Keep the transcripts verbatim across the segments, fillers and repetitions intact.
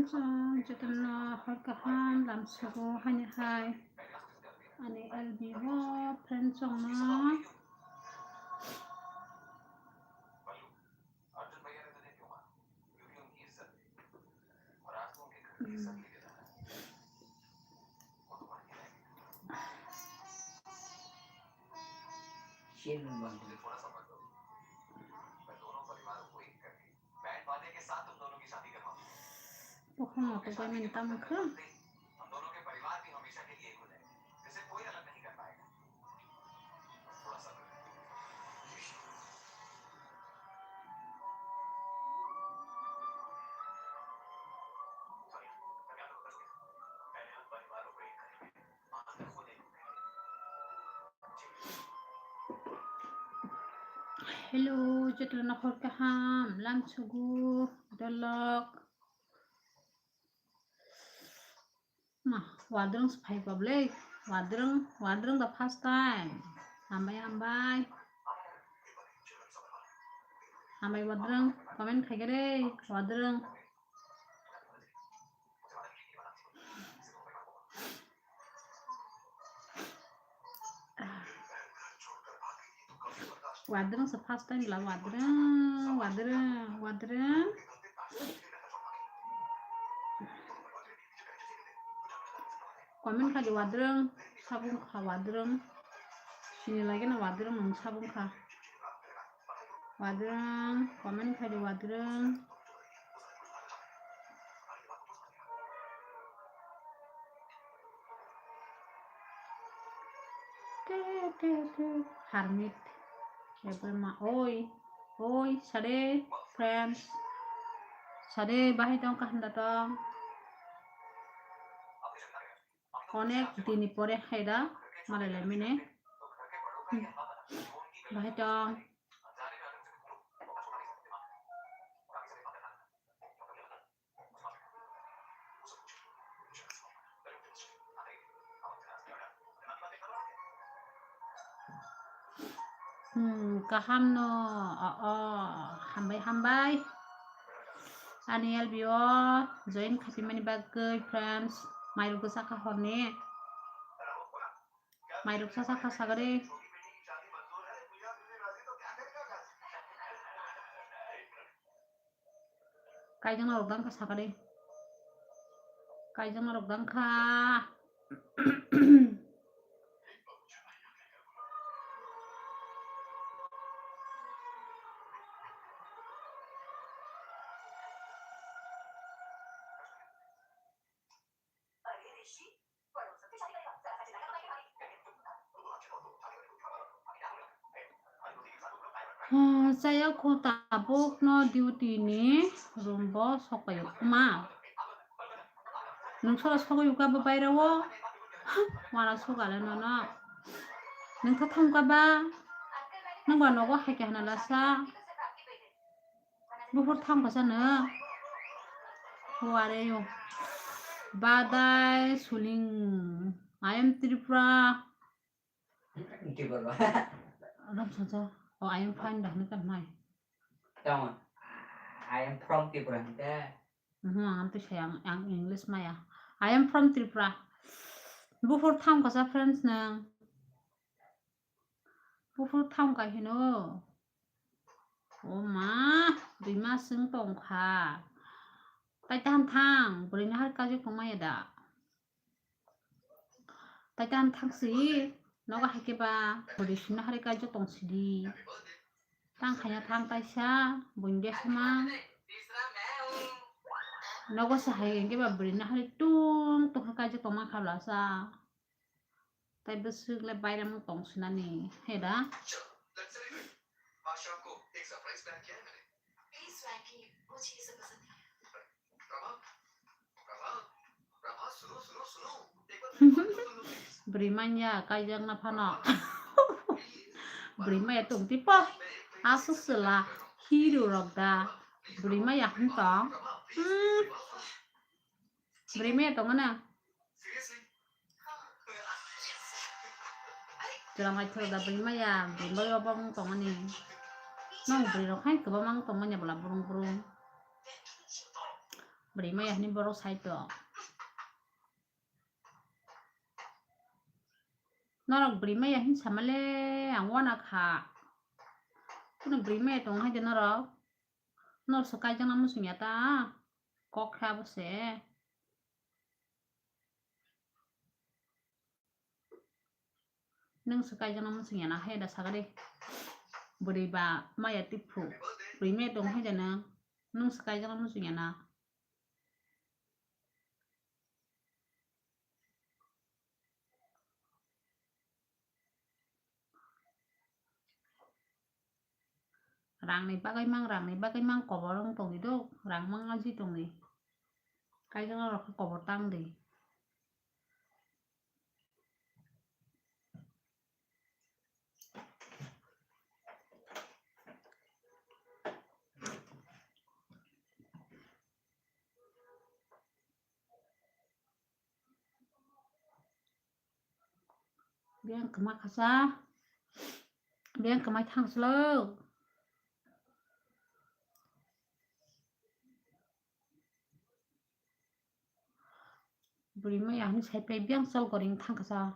Jotono hor kaham lamsogo haini hai ani L B o friend chongno. Bukhung no tubui mani tamo khe. Hello, jotono hor kaham lamsogo dolok. Ma, wadrwng se phai kha bwle. Wadrwng, wadrwng da first time. Hambai, hambai. Hambai wadrwng, comment khai khe re, wadrwng. Wadrwng se first time la, wadrwng, wadrwng, wadrwng. Comment khai di wadrwng, sabung kha wadrwng. Sini lagi na wadrwng nung sabung kha. Wadrwng, comment khai di wadrwng. Te, te, te. Harmit. Ebe ma, oi. Oi, sade, friends. Sade, bahai tong, kaham da tong. Onek dini pore hai da, malai lai mine. Hmm. Bahai tong. Hmm, kaham no, o, o, hambai, hambai. Ani L B o join khatimani bagwi, friends, mairok bwsa kha horni. Mairok sa sa kha sagari. Kaijang norok dang kha sakari. Kaijang norok dang kha. Hmm, chaya kho tabuk no duty ni room bo sok pai o ma. Nung sora sogwi uka bo baira o. Wana sogale nono. Nung tha thangka ba. Nung ba nogo hai khe hana lasa. Buphur thang kasa no. Who are you? Badai suling. I am Tripura. Tripura. Adam saja. Oh, I am fine dah ni kan mai. Tama. I am from Tripura. Dah. Mhm, ang twi saya ang, ang English maya. I am from Tripura. Buphur thang kasa friends nang. Buphur thang ka hino. O ma, rima sing tong kha. Tai taham thang, bwrwi nahar kajak tong maya da. Tai taham thang si, nogo hai khe ba, bwrwi sing nahar kajak tong si di. Tang khanya thang taisa, buini besa ma. Nogo se hai hwnkhe ba bwrwi nahar tung tong kha kajak tong ma kha bwlasa. Tai bwswk le bairamo tong sinani, he da? Bwrwi manya kaijakna phano. Bwrwi maya tong tipo. Aswk chwla hero rok da. Bwrwi maya hwn tong. Hmm. Bwrwi maya tongna. Chwla mai thoro da bwrwi maya, bwrwi maya obo wng tongmani. Nang bwrwi rok hai kwbangma wng tongmani bwla brung brung. Bwrwi maya hwnwi borok sai tong. Norok bwrwi maya hwnwi samale ang wana kha. Kunu bwrwi maya tong hai de norok. Norok se kaijakna muchung ya ta. Kok khe abo se. Nwng se kaijakna muchung ya na hai da saga de. Bwrwi ba maya tei phuk. Bwrwi maya tong hai de nwng. Nwng se kaijakna muchung ya na. Rangni bagwi mang, rangni bagwi mang kobor wng tongwi do, rang mang aji tongwi. Kaijakna rok khe kobor tang di. Biyang kwma khasa. Biyang kwmai thang slo. Bwrwi maya hwnwi sai phai biyang chol koring thang khasa.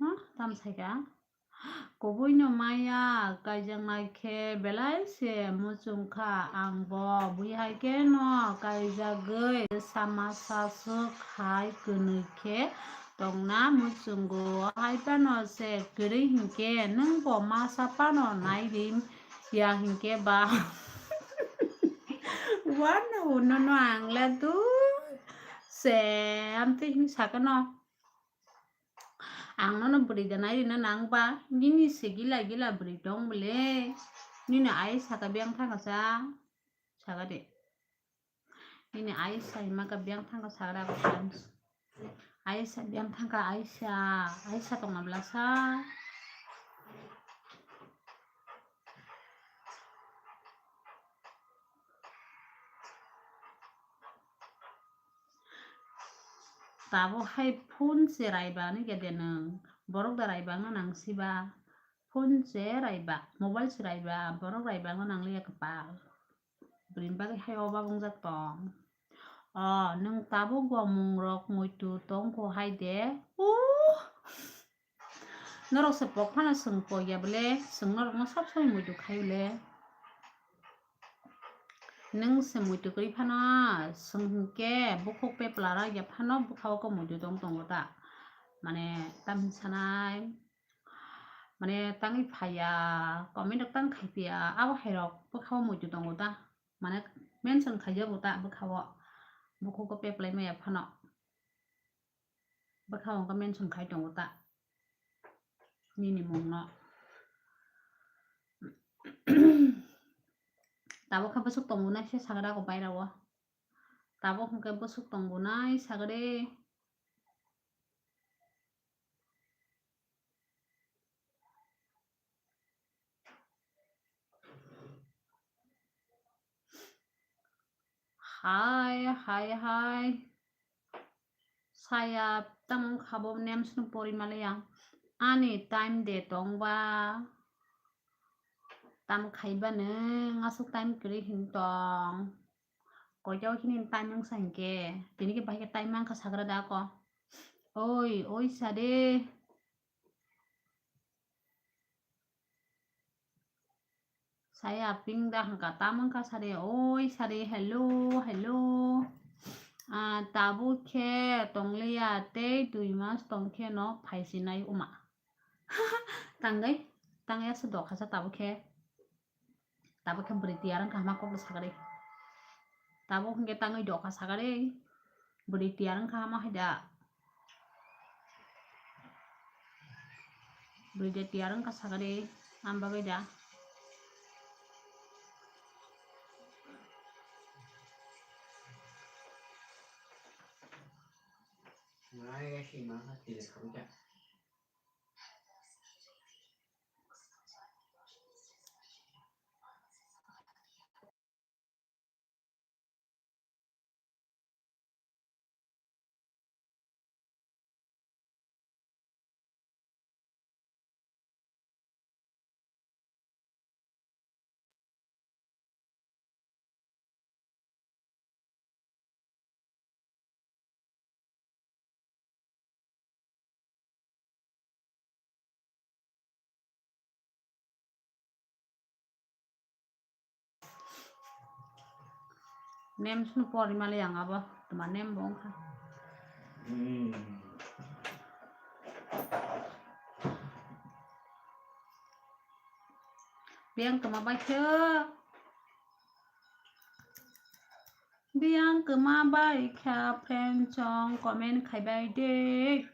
Huh? Tam saika? Kubuino maya kaijaknai khe belai se muchung kha, ang bo bui hai khe no kaijagwi sama saswk hai kwnwi khe tongna muchungo. Hai phano se kwrwi hinkhe nwng bo masa phano nai ri ya hinkhe ba wano hwnno no ang le tu se amtwi hwn sakano. Ang nono bwrwi da nai rina nang ba, nini se gila gila bwrwi tong bole. Nini ai saka biyang thangkha sa, saka de. Nini ai sai maka biyang thangkha sakra ko chance. Ai sa biyang thangkha ai sa, ai sa tongna bla sa. Tabuk hai phone se raiba ni khe de nwng. Borok da raiba wngna nang siba. Phone se raiba, mobile se raiba, borok raiba wngna nang liya kwpal. Bwrwini bagwi hai o bab wngjak tong. O, nwng tabuk bo mung rok muitu tong kho hai de. Uh! Norok se pok phano chwng pok ya bole, chwng norok no sob somoi muitu khai bole. Nwng se muitu kwrwi phano chwng hinkhe bukhuk pepla rak ya phano bwkha o kok muitu tong tongo ta. Mane tamni sanai, mane tangwi phaiya, comment rok tang khai phiya, abo hai rok bwkha o muitu tongo ta. Mane mention khaijago ta bwkha o, bukhuk o pep lai maya phano. Bwkha o hwnkhai mention khai tongo ta nini mungno. Tabuk khe bwswk tongo nai se sakra ko baira o. Tabuk hwnkhe bwswk tongo nai sakre. Hai, hai, hai. Saya tamo khabo nem sunu pori male yang. Ani time de tong ba. Tam khaiba nung asuk time kwrwi hin tong. Koito hini time wngsa hinkhe. Tini khe bahai khe time mangkha sagra da ko. Oi, oi sade. Saya ping da hangka tam wngkha sari, oi sari, hello, hello. Ah, tabuk khe tongliya tei dui mas tong khe no phaisinai wma. Tangwi, tangwi aswk dokhasa tabuk khe. Tabuk khe bwrwi tiyar wngkha hama kokno sakari. Tabuk hwnkhe tangwi dokha sakari. Bwrwi tiyar wngkha hama hai da. Bwrwi de tiyar wngkha sakari. Am bagwi da. Names no pori mali ang abo, toma name bo wngkha. Hmm. Biyang toma bai khe. Biyang kwma bai kha friend chong comment khai bai de.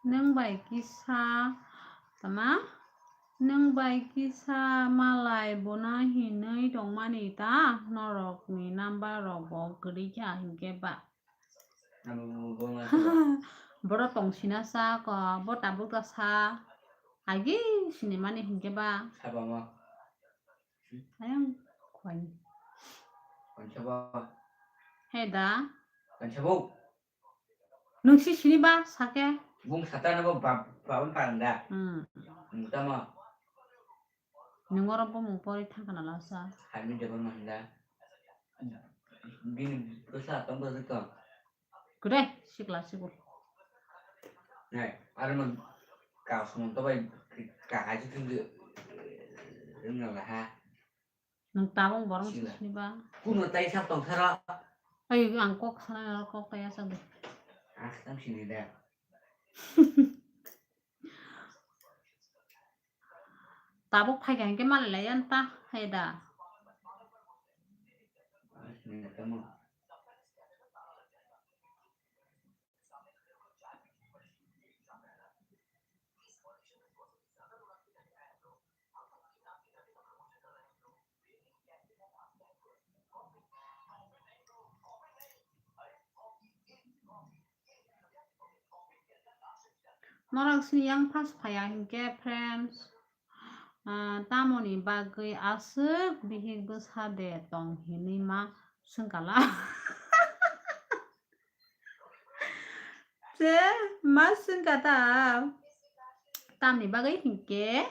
Nwng bai kisa tama? Nwng bai kisa malai bona hinwi tongmani ta? Norokni number rok bo kwrwi kha hinkhe ba? Abo bo ma sabo. Borok tong sina sa ko, bo tabuk ta sa. Agi sinimani hinkhe ba? Sabo mo. Ayang khwani. Kon sabo. He da. Kon sabo. Nwng si sini ba sake? Bung sata na bo bab-, babon parang da. Hmm. Nwng tamo. Nwng oro bumung pori thangkha na lasa. Hai mi debo manda. Bini bwsa tong bwsa tong. Kudai sikla sikul. Nai, aro man ka sumon to bai ka haji tu de. Nwng la ha. Nwng tabung borok sila. Sini ba. Kuno tai sak tong thara. Ai, ang kok sana kok tai asa de. Ah, tam sini da. Tabuk phai kha hinkhe malai lai yan ta hai da. Norok sini yang first phaiya hinkhe, friends, ah, tamoni bagwi aswk bihik bwsa de tong hinwi ma swngkala? Je ma swngkha ta, tamni bagwi hinkhe,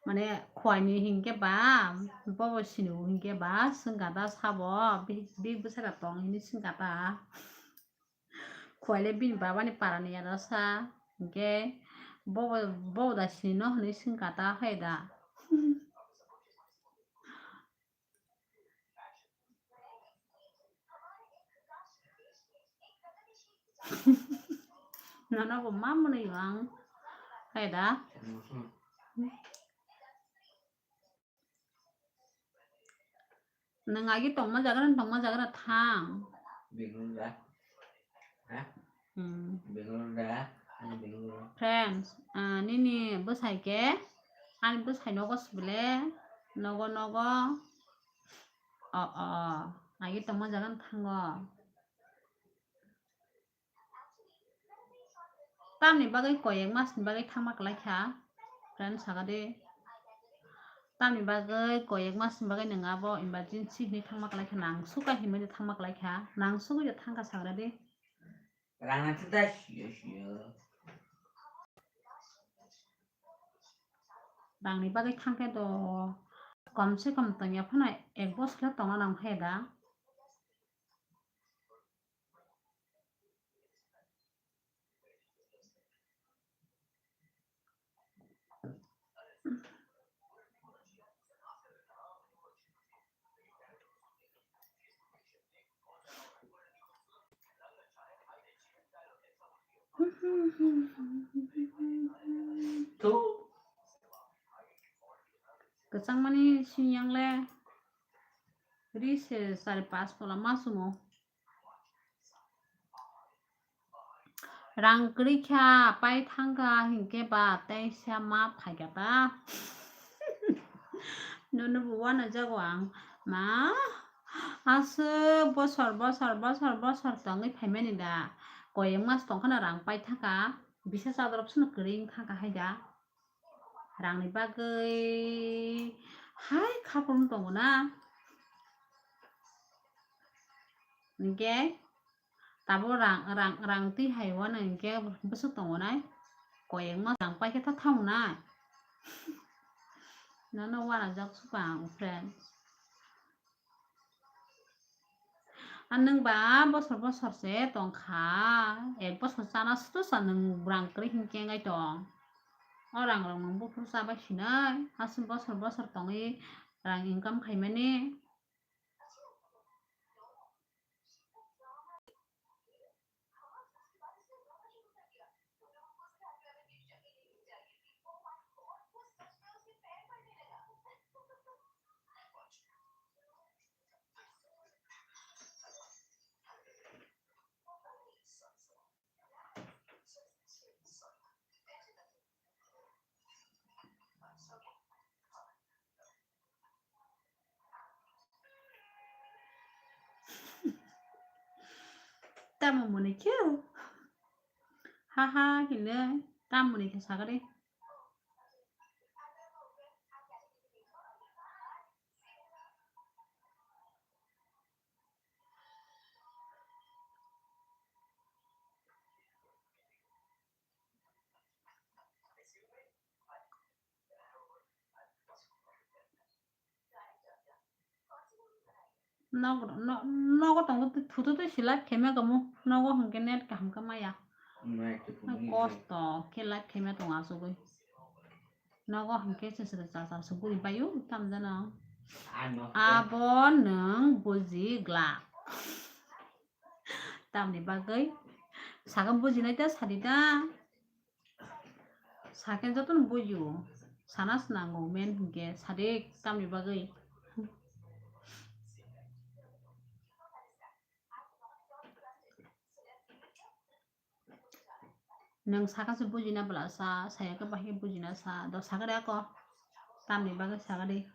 mane, khwlaini hinkhe ba, bobo sini hinkhe ba swngkha ta sabo, bihik bwsa de tong hinwi swngkha ta. Khwlaile bini babani parani aro sa, hinkhe bobo, bobo da sini no hinwi swngkha ta hai da. Nono bo ma mwnwi ang hai da. Nwng agi tongma jaga rw tongma jaga rw thang. Bengaluru da? Ha? Hmm. Bengaluru da? Ani Bengaluru. Friends, ah, nini bwsai khe ani bwsai nogo sibole nogo nogo. O, o, agi tongma jaga rw thango. Tamni bagwi koi ek mas ni bagwi thangma kwlai kha, friend, saga de. Tamni bagwi koi ek mas ni bagwi nwng abo emergency hinwi thangma kwlai kha, nang sukha hinwi thangma kwlai kha, nang sugwi de thangkha, sagra de. Rang nang sida sio sio. Rangni bagwi thangkhe do kom se kom tongya phano ek bosor le tongna nang khe da. Kwchangmani siyang le ri se chari pas pola ma sumo. Rang kwrwi kha, pai thang kha, hinkhe ba teisa ma phaikha ta. Nono bo uanajago ang. Ma, aswk bosor, bosor, bosor, bosor tongwi phaimani da. Koyeng mas tongkhana rang pai thangkha. Bisa chadorok sono kwrwi wng thangkha hai da. Rangni bagwi hai khapung tongo na. Hinkhe tabo rang, rang, rang twi hai uano hinkhe bwswk tongo nai. Koyeng mas rang paikhe ta thango nai. Nono uanajak suka ang friend. A nwng ba bosor bosor se tong kha, ek bosor chana sudu sa nwng rang kwrwi hinkhe wngwi tong. O rang rok nwng buphuru chabai sinai, aswk bosor bosor tongwi rang income khaimani. Tamo muni khe? Ha ha hinwi tamo muni khe sagadi. Nogo, no-, nogo tongo, thutu twi si live khaima kamo. Nogo hwnkhe net kaham khe maya. Kosto khe live khaima tongo asugwi. Nogo hwnkhe se se chal chal se buri baio tamjano. Abo nwng buji glak. Tamni bagwi sakhe bujinai ta sadi ta. Sakhe jotono bujo. Sana se nango men hwnkhe sadi tamni bagwi. Nwng sakha se bujina bwla sa, saya khe bahai bujina sa, do sakha de ako. Tamni bagwi sakha de.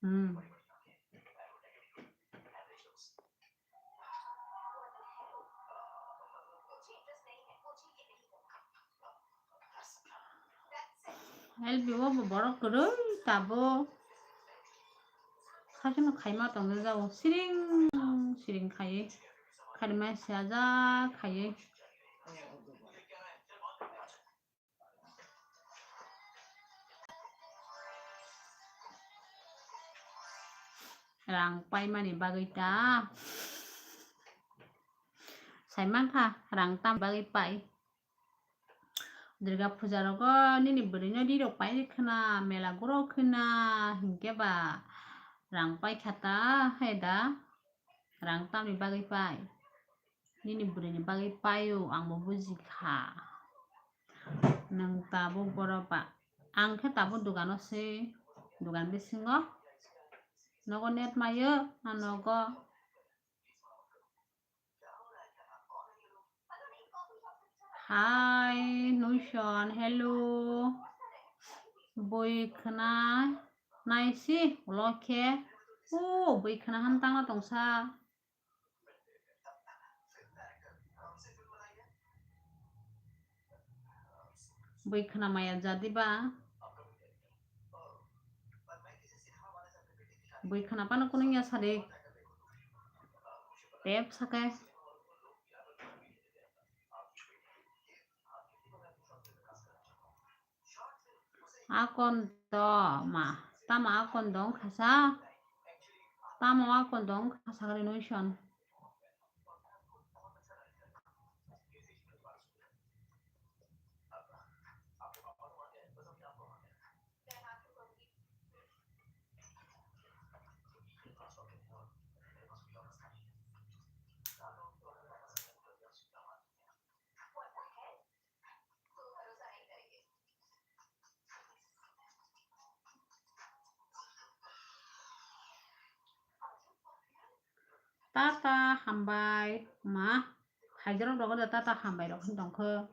Hmm. L B o bo borok kwrwi tabuk. Sakeno khaima tongwi jao. Siring siring khaiwi. Khaima se aja khaiwi. Rang paimani bagwi ta. Saimankha rang tam bagwi pai. Durga puja rogo nini bwrwino rirok pai khwna, mela guro khwna hinkhe ba rang paikha ta hai da. Rang tamni bagwi pai? Nini bwrwini bagwi paio, ang bo buji kha. Nwng tabuk boro ba, ang khe tabuk dogano se, dogan bisingo. Nogo net maio, a nogo. Hi, Nushon, hello. Bui khwna naisi, ulo khe. O, bui khwna han tangna tongsa. Bui khwna maya jadi ba. Bui khwna pano kunung ya sadi. Tep sake. Akon to ma, tamo akon dong khasa, tamo akon dong khasa kari noison. Tata hambai ma. Haijarok rogo da tata hambai rok hin tongkho.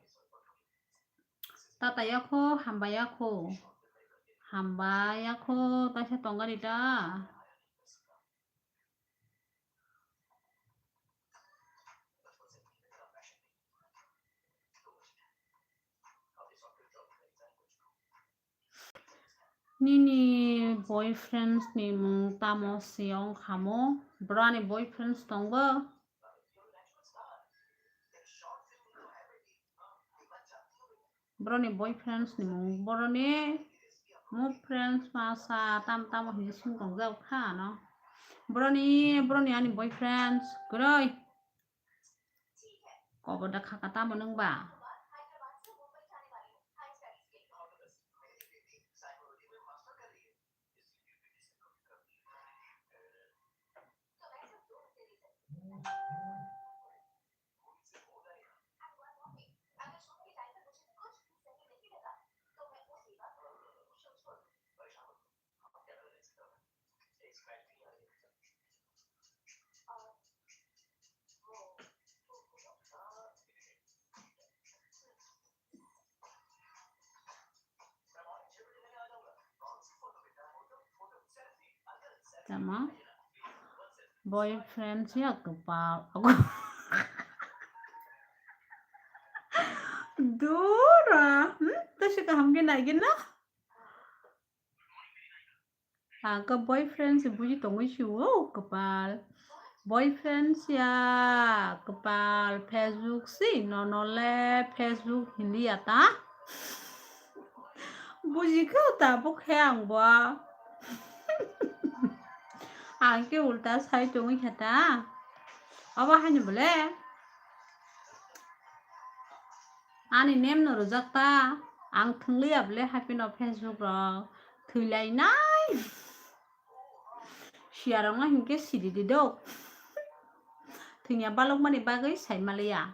Tata yakho hambai yakho. Hambai yakho taisa tongari da. Nini boyfriends ni mung tamo si ong khamo? Brani boyfriends tongbo? Broni boyfriends ni mung, broni mung friends masa tam tamo hinwi sing tongjak kha ano. Broni, broni ani boyfriends kwrwi. Kobo da khaka tamo nwng ba? Tamo boyfriend ya kwpal. Dura, hmm? Tasi kaham ke nai gina? Ang khe boyfriend se buji tongwi si o kwpal. Boyfriend ya kwpal, Facebook si nono le Facebook hinliya ta. Buji khe tabuk khe ang bo. Ang khe ulta sai tongwi kha ta. Obo haino bole. Ani nem no rwjak ta, ang thwngliya bole haphino Facebook rok thwilainai. Siyarokno hinkhe siridi do. Thwngya balokmani bagwi saimaliya.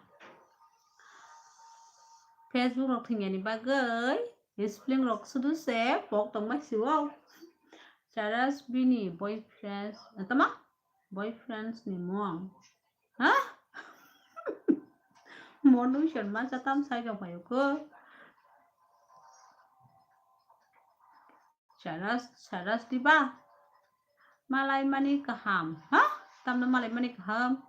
Facebook rok thwngyani bagwi spelling rok sudu se pok tongmai sio. Charas bini boyfriend, tama? Boyfriends ni mung. Ha? Monution masa tam sai rok phaio ko. Charas, charas diba? Malai mani kaham. Ha? Tamno malai mani kaham.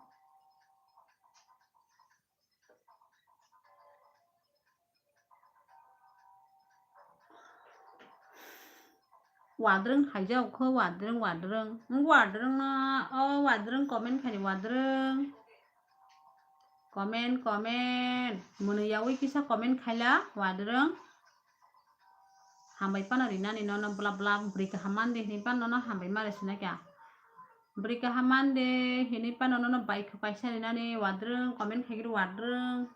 Wadrwng haijak kho, wadrwng, wadrwng. Wng wadrwng no, o wadrwng comment khaidi wadrwng. Comment, comment. Mwnwi yaui kisa comment khaila wadrwng. Hambai phano rinani nono blap blap bwrwi kaham mande hinwi phano nono hambai ma rwsina kya. Bwrwi kaham mande hinwi phano nono bai khe kaisa rinani wadrwng comment khaigwi wadrwng.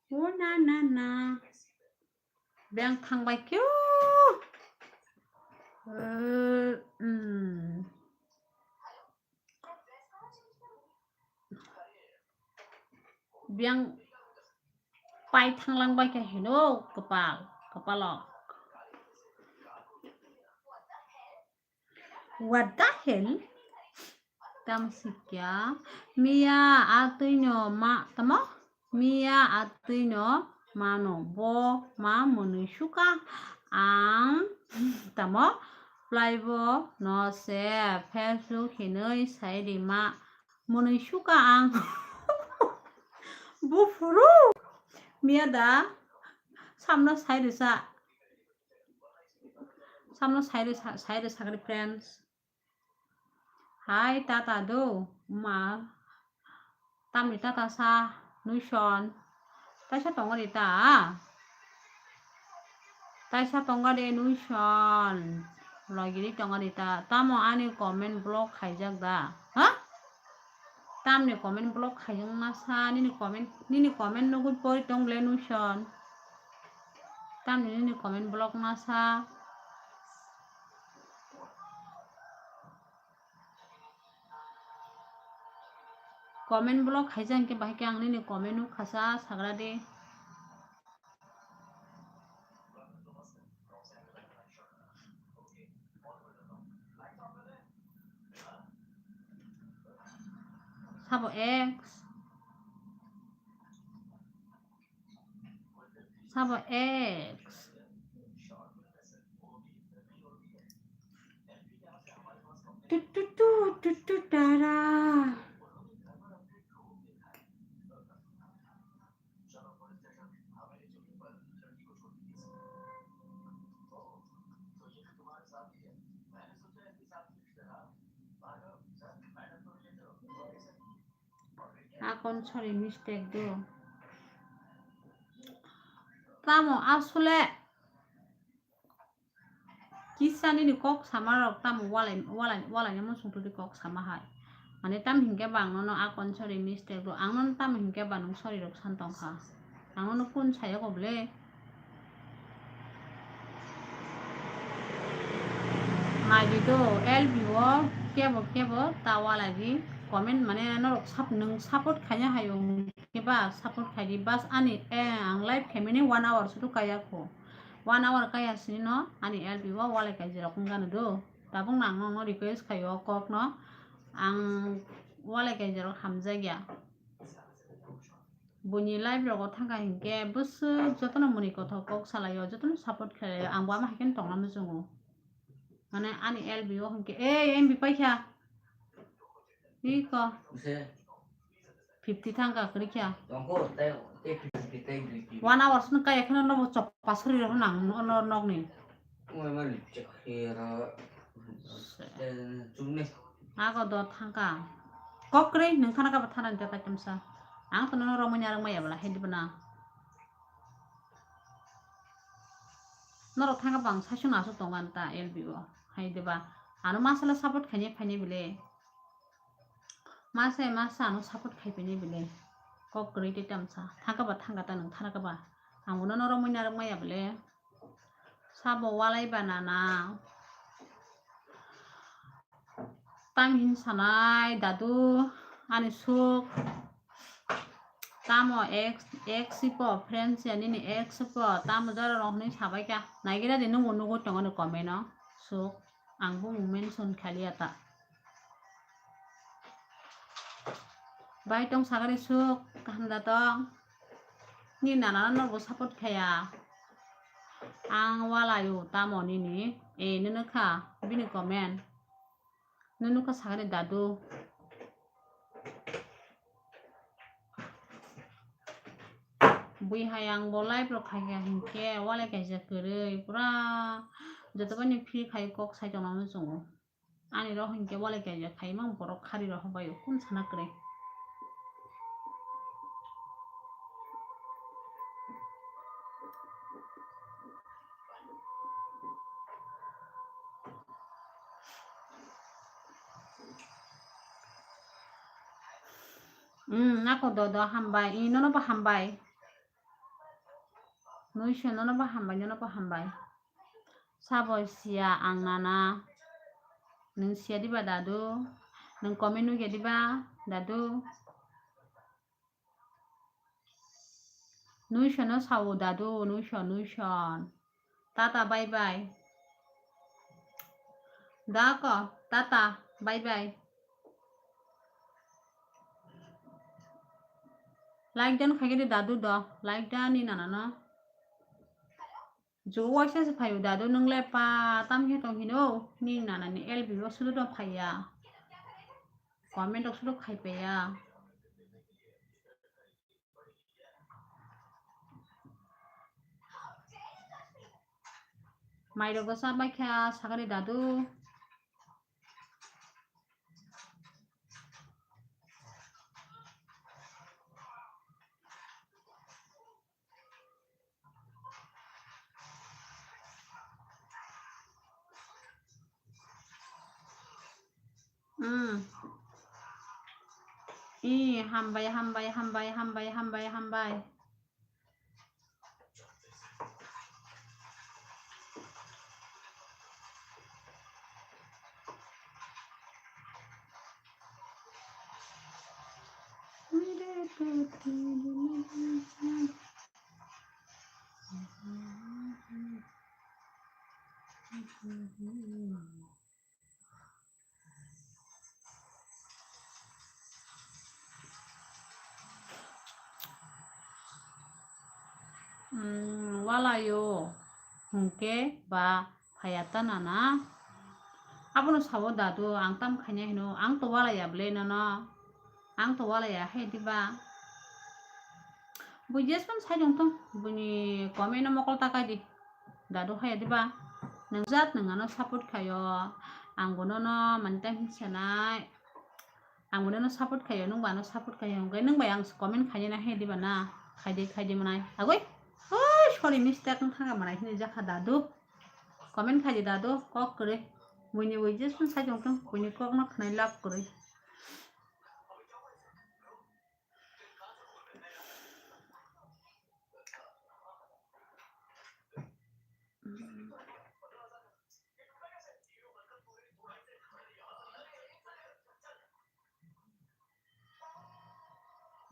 O na na na. Beng thangbai kyo. Eh, hmm. Beng pai thanglang bai khe hino kwpal, kwpalo. What the hell? Tamo sikya. Miya atwi no ma, tamo? Miya atwi no mano bo ma mwnwi suka. Ang tamo? Plaibo no se Facebook hinwi sai di ma mwnwi suka ang. Buphuru. Miya da samno sai rwsa. Samno sai rwsa, sai rwsa kari friends. Hai tata do ma. Tamni tata sa nuison. Taisa tongo de ta? Taisa tongo de nuison. Logiri tongo de ta? Tamo ani comment block khaijak da? Ha? Tamni comment block khaijak masa? Nini comment, nini comment nugwi pori tong le nuison. Tamni nini comment block masa? Comment block khaijak hwnkhe bahai khe ang nini comment nukha sa, sagra de. Sabo X. Sabo X. Tu, tu, tu, tu, tu, tara. Akon sorry mistake do. Tamo asole kisa nini kok sama rok tamo walai, walai, walai no muchung tuli kok sama hai. Mane tam hinkhe ba ang nono akon sorry mistake do. Ang nono tamo hinkhe ba nung sorry rok san tongkha. Ang nono kun sayo ko ble. Naidi do, L B o kebo kebo ta walai di comment mane norok sap-, nwng support khaina hayo hwnkhe ba support khai di. Bas ani, eh, ang live khaimani one hour sudu kaya kho. One hour kaya sini no ani L B o walai kaijak wng gano do. Tabuk no ang nono request khayo kok no. Ang walai kaijak hamjakya. Buini live rogo thangkha hinkhe bwswk jotono mwnwi kothok kok salaio, jotono support khlaio, ang bo ama hai kheno tongna muchungo. Mane ani L B o hinkhe, ei M B paikha. Iko. Fifty thangkha kwrwikha. One hours no kaya kheno nobo choppa sori rw nang no, no, nokni. Ago do thangkha. Kok kwrwi nwng khana kabo thana ni tata kemsa. Ang to nono romwi narwk maya bwla hai dibana. Norok thangkha bang saichung aswk tongo ani ta L B o. Hai diba. Ano masala support khainai phainai bwle. Masa masa ano support khai phainai bwle. Kok kwrwi tei tamsa. Thangkha ba thangkha ta nwng thana kha ba. Ang bono norok mui narwk maya bwle. Sabo walai ba nana. Tam hin sanai dadu ani suk. Tamo ex, ex ipo, friends ya nini ex ipo, tamo jora rok hinwi sabai kha. Naigira di nungo nugo tongo ni comment o. Suk, ang bo mention khaliya ta. Bai tong sagari suk, kaham da tong. Ni nana no bo support khaya. Ang walayo tamo nini. E, nunu kha, bini comment. Nunu kha sagari dadu. Bui hai ang bo live rok khai kha hinkhe walai kaisa kwrwi pura joto bai ni free khai kok sai tongna muchungo. Ani rok hinkhe walai kaijak khai mang borok khari rok hobaio kun sana kwrwi. Hmm, nako dodo hambai, i nono bo hambai. Nuiso nono bo hambai, nono bo hambai. Sabo siya ang nana. Nwng siya diba dadu? Nwng comment nugya diba dadu? Nuiso no sao dadu, nuiso, nuiso. Tata, bye bye. Dako, tata, bye bye. Like dan khaigede dadu do, like dan ni nana no. Jugo waisa se phaio dadu, nwng le pa tam khe tong hino, ni nana ni L B o sudu do phaiya. Comment rok sudu khai paiya. Mai rok bwsa bai kha sakani dadu. Mm. I, hambai, hambai, hambai, hambai, hambai, hambai. Mm, walaio hwnkhe ba phaiya ta nana. Abono sao dadu, ang tam khaina hino, ang to walaiya bwle nono. Ang to walaiya hai diba. Bui jespan sai tong tong, buini comment no mokol ta kai di. Dadu hai diba. Nang jat nang ano support khaio. Ang bono no mani time hinsa nai. Ang bono no support khaio, nung ba ano support khaio. Hwnkhe nung bai ang comment khainai na hai diba na. Khai di, khai di manai. Agoi. Oi, sorry, mistake wng thangkha manai hini jakha dadu. Comment khai di dadu, kok kwrwi. Buini bui jespan sai tong tong, buini kok no khnai lab kwrwi.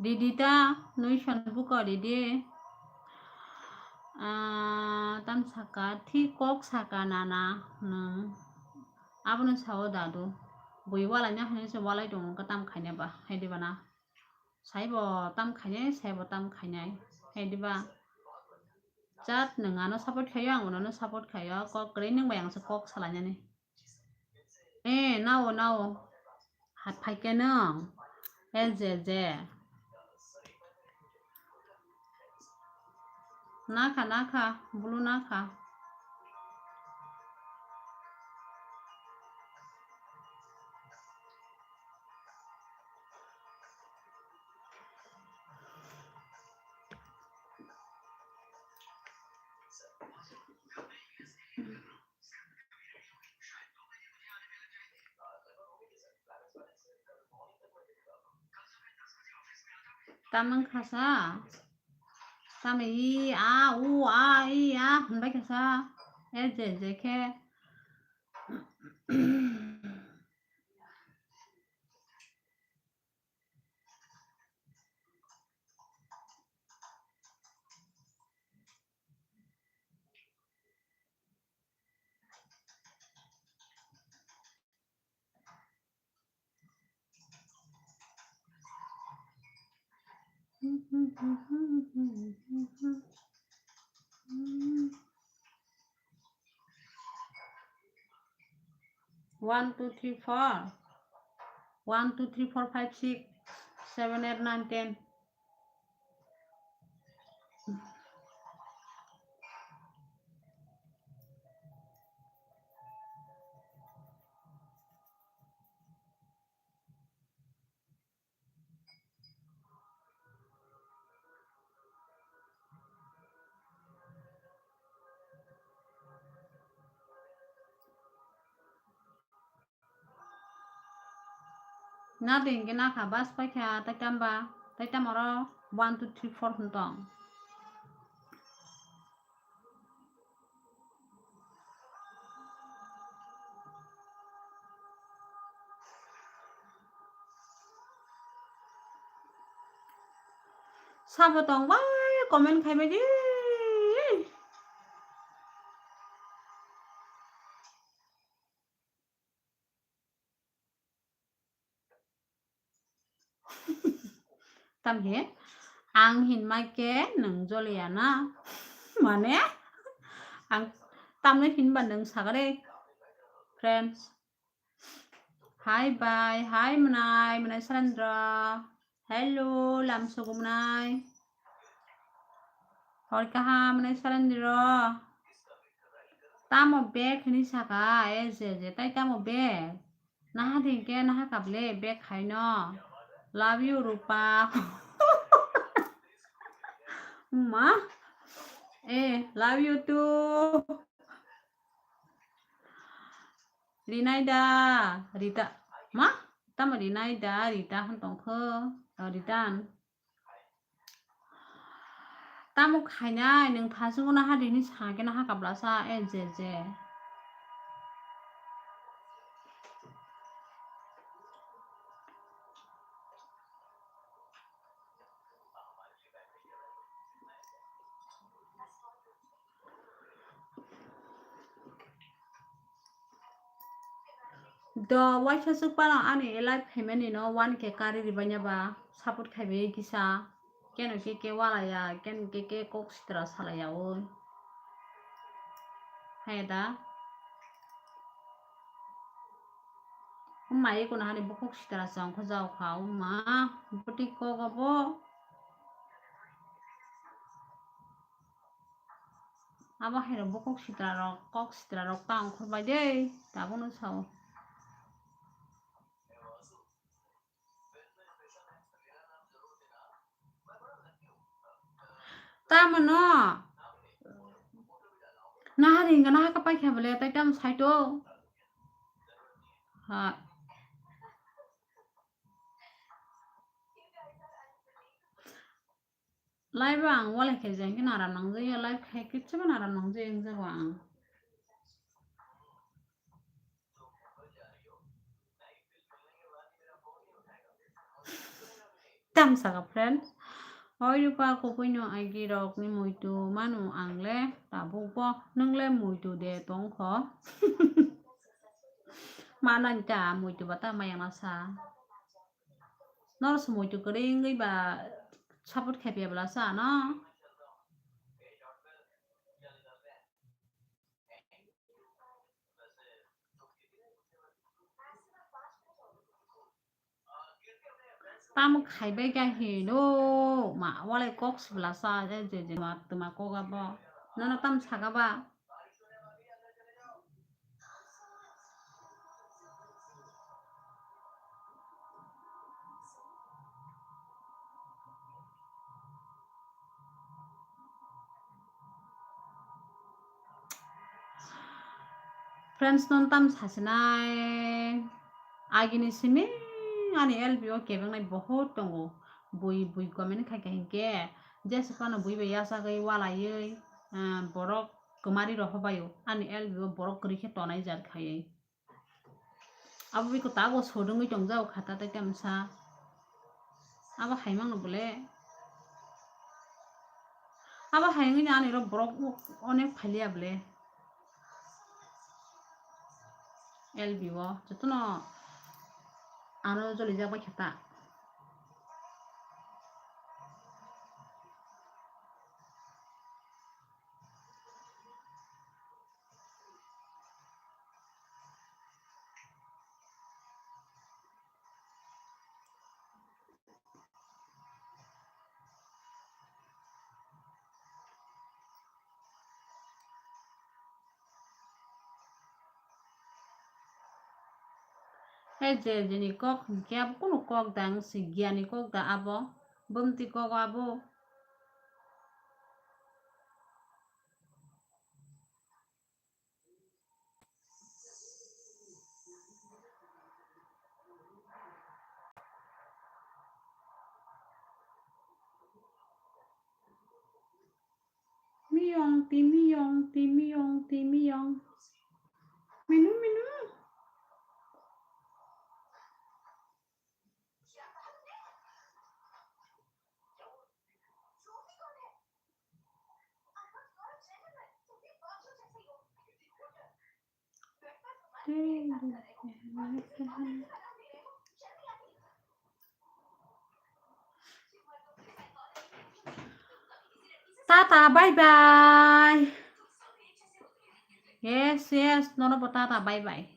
Didi ta, nui son buko didi. Ah, tam saka, thi kok saka nana, nung. Abono sao dadu. Bui walai na hwnwi se walai tongo, wngkha tam khaina ba, hai diba na. Saibo tam khainai, saibo tam khainai. Hai diba? Jat nwng ano support khaio, ang bono support khaio. Kok kwrwi nwng bai ang se kok salainani. Eh, nao, nao. Hat phaikhe nwng. Eh, je, je. Nakha, nakha, bulu nakha. Tamang khasa. Tama i, a, u, a, i, a, hwnbai khasa. E, je, je khe. One, two, three, four. One, two, three, four, five, six, seven, eight, nine, ten. Na din ke na kha bus paikha, taitam ba, taitam oro one, two, three, four hwn tong. Sabo tong bai comment khai bai di. Tamhi ang hinma khe nwng joliya na? Mane ang tamni hinba nwng sagare, friends. Hi bai, hi mwnai, mwnai Salendra. Hello, lamsogo mwnai. Hor kaham mwnai Salendra. Tamo bag hini saka, e je je, tai tamo bag? Naha din ke naha kable bag haino. Love you, Rupa. Ma? Eh, love you too. Rinai da, Rita. Ma? Tamo rinai da, rita hwn tongkho, o, rita hwn. Tamo khainai, nwng thasung no ha rini sa khe no ha kabla sa, e je je. Do waisa chukpano ani live phaimani no one K kari ribaina ba support khaibai kisa. Keno ke ke walaya, keno ke ke kok sitra salaya o. Hai da. Umma eko nahani bokok sitra chong kho jao kha umma. Boti kok abo. Abo hai rok bokok sitra rok, kok sitra rok ta ongkhor bai de, tabuk no sao. Tamo no? Nahari hinga naha kapai kha bole, tai tamo saito. Ha. Live o ang walai khe jeng khe naram nang jai, live khai khe chama naram nang jai wng jago ang. Tam saka friend. Oi Rupa, kukuino agi rok ni muitu manu ang le tabuk bo, nwng le muitu de tong kho. Ma nang ta muitu ba ta maya masa. Nor se muitu kwrwi wngwi ba support khe phiya bwla sa no. Tamo khaibai kha hino ma walai kok sibla sa je je ma tuma kok abo. Nono tam saka ba. Friends, non tam sasinai agini simi ani L B o kebengnai bohot tongo. Bui bui comment khai khai hinkhe jesa phano bui bai yachagwi walaiwi, ah, borok kwmari rok hobaio ani L B o borok kwrwi khe tonai jat khaiwi. Abo biko tago sodwngwi tongjago khata tei tamsa. Abo haimangno bole. Abo haimangni ani rok borok onek phailiya bole. L B o jotono ano jolijak bai khata. He je jeni kok hinkhe abo kunu kok da wng si giya ni kok da abo, bumti kok abo. Miyong ti miyong ti miyong ti miyong. Minu minu. Tata, bye bye. Yes, yes, nono bo tata, bye bye.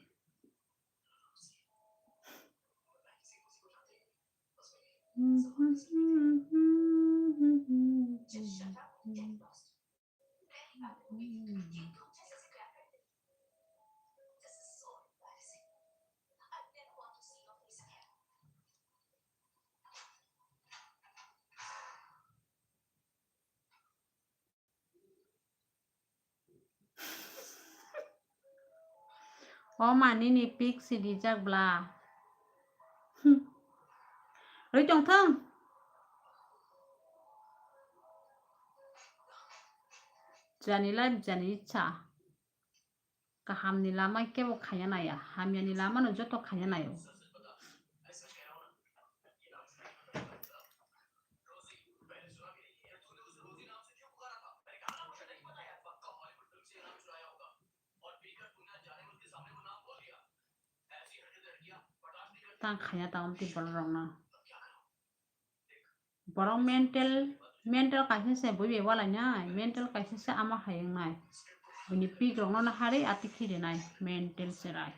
O ma nini pic si rijak bla. Hmm. Rwi tong thang. Jani life, jani icha. Kahamni lama kebo khaiya naiya, hamyani lamano joto khaiya naio. Tang khaiya ta omtwi borok rokno. Borok mental, mental kaisa se bui bai walai nai, mental kaisa se ama hai wng nai. Bini pik rok no naharwi ati khirinai, mental cherai.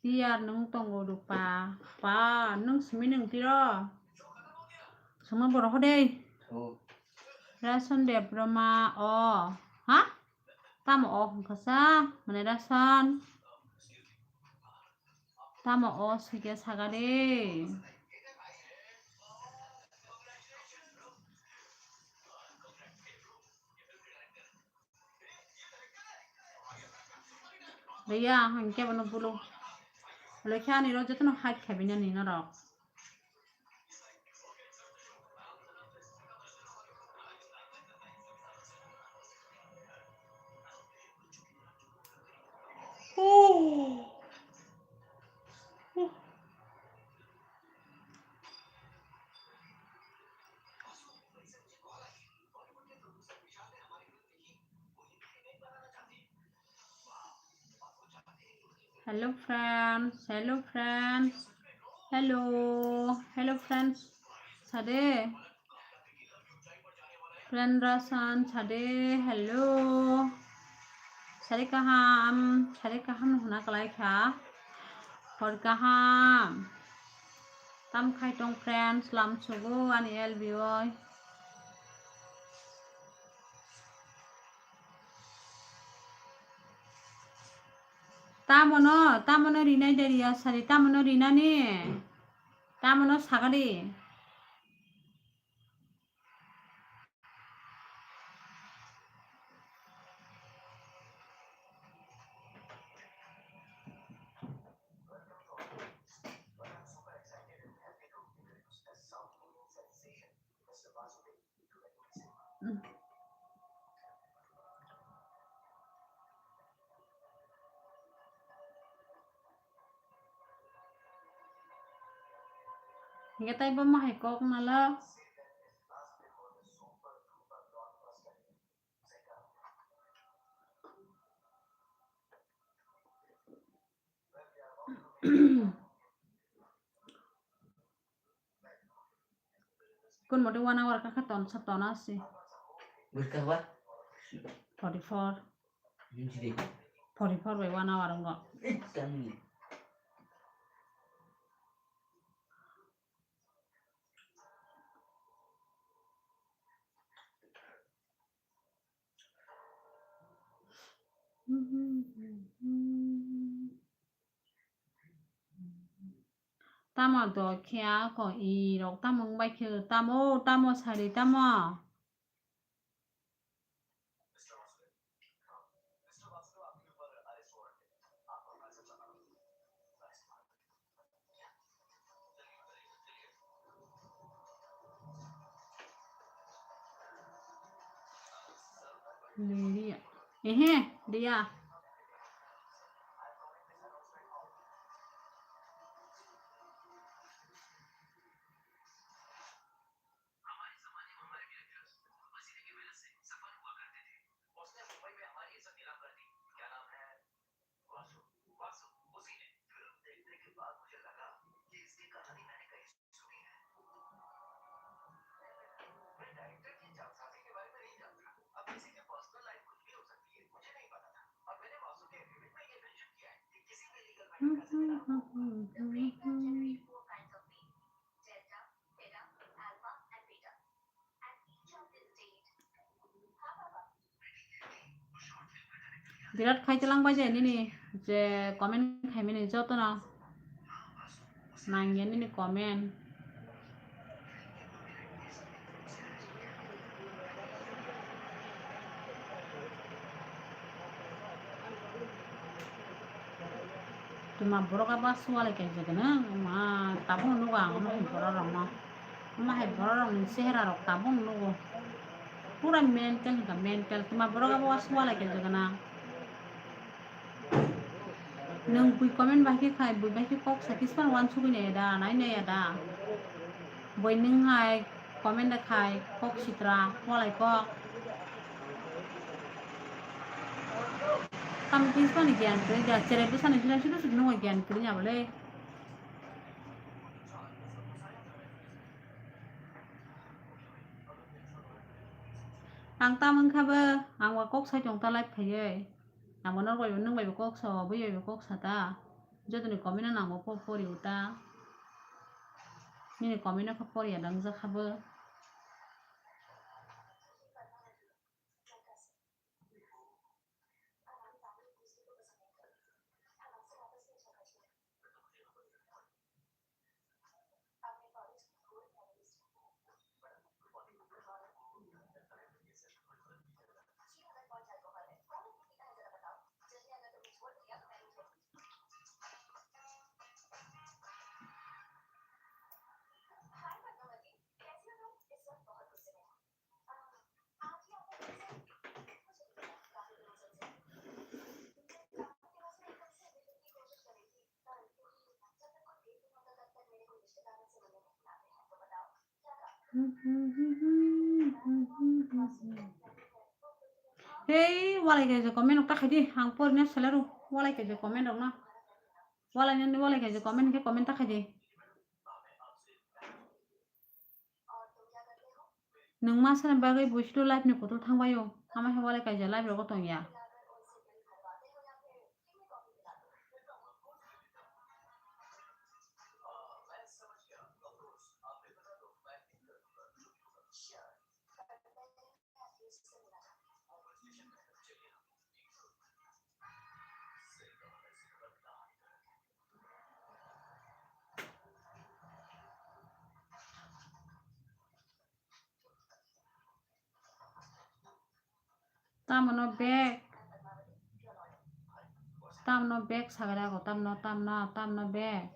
Tiyar nwng tongo rwpa. Pa, nwng simi nwng tiro. Songma borok ho dei. Oh. Rason Debbarma o. Ha? Tamo o hwnkha sa? Mane Rason. Tamo o swike saka de. Riya, ang kebo no bulu. Lekha ani ro jotono hide khaibinani norok. Hello friends, hello friends, hello, hello friends. Sade. Friend Rasan, sade, hello. Sade kaham, sade kaham huna kalai kha. Hor kaham. Tam khai tong friends, lam sugo ani L B oi. Tamono, tamono rinai de riya sari, tamono rinani, tamono sagadi. Hingke tei bo ma hai kok nalo. Kun mote one hour kakha ton sa ton asi. Buska hua? Forty-four. Yun si de. Forty-four by one hour ngo. Eh, kami. Tamo do khe ako i rok tamo wng bai khe tamo, tamo sari tamo. Liria. Ehe, dia. Birat khai telang bai je nini je comment khaimani jotono nangya nini comment. Tuma borok abo swalai kaijagana, ma tabuk nugo ang omo hai borok rokno. Omo hai borok rokni chehera rok tabuk nugo. Pura mental hinkha mental. Tuma borok abo swalai kaijagana. Nwng bui comment bai khe khai, bui bai khe kok sa khe span wansugwi naiya da, nai naiya da. Bui nwng hai comment da khai, kok sitra, walai kok. Tam khe span ni giyan kwrwi da, cherai bwsani sina sina sina nungwi giyan kwrwi nya bole. Ang tam wngkha bo, ang bo kok sai tong ta live khaiwi. Ang bo norok bai bo, nwng bai bo kok sa, bui bai bo kok sa ta. Jotoni comment no nang bo po-, pori o ta. Nini comment no khe pori ya da wngjakha bo. Hei, walai kaisa comment rok ta khaidi, ang porina selero, walai kaisa comment rok no. Walai nani walai kaisa comment khe comment ta khaidi. Nwng ma sani bagwi buisu live ni kutul thangbaio, ama hai walai kaisa live rogo tongya. Tamno bag, tamno bag sagalago, tamno, tamno, tamno bag.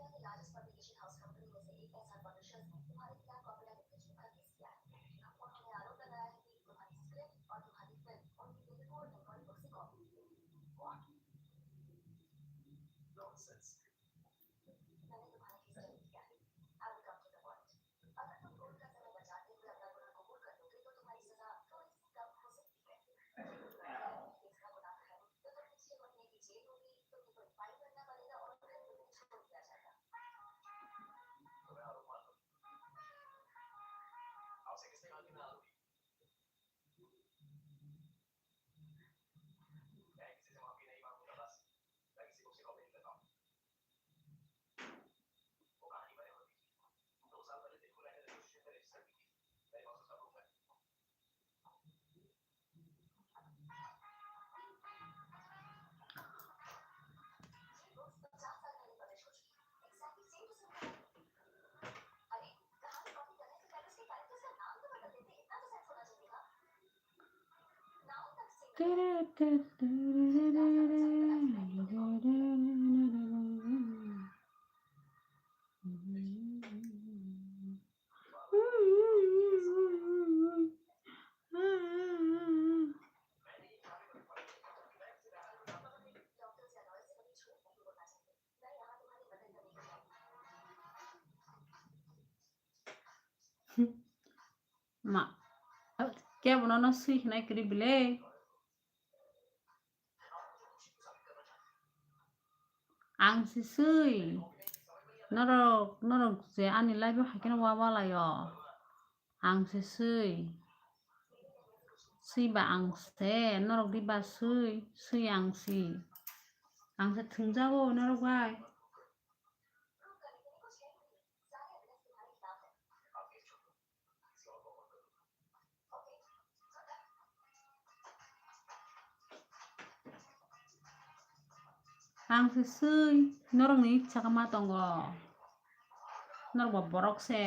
Ma, kebo nono swi hinai kwrwi bile? Ang se swi. Norok, norok je ani live o hai kheno wa wa lai o. Ang se swi. Swi ba ang se, norok di ba swi, swi ang si. Ang se thwngjago norok bai. Tang se swi, norokni icha khe ma tongo. Norok bo borok se.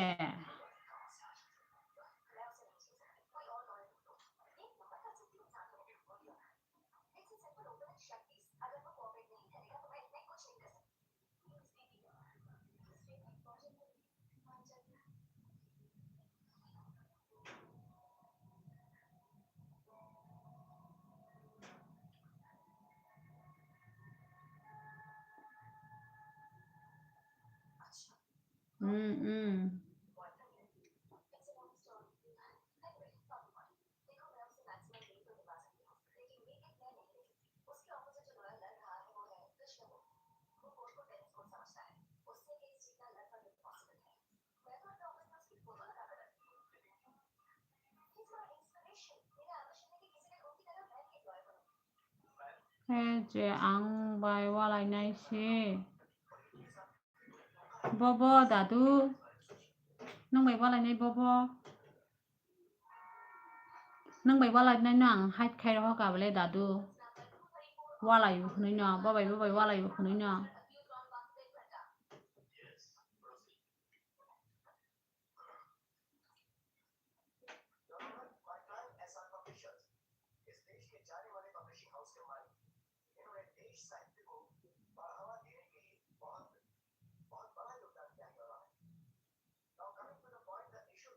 Mm, mm. He je ang bai walainai se. Bobo dadu. Nwng bai walainai bobo. Nwng bai walainai no ang hide khai rohor ka bole dadu. Walai bo hwnwi no, bobai bobai walai bo hwnwi no.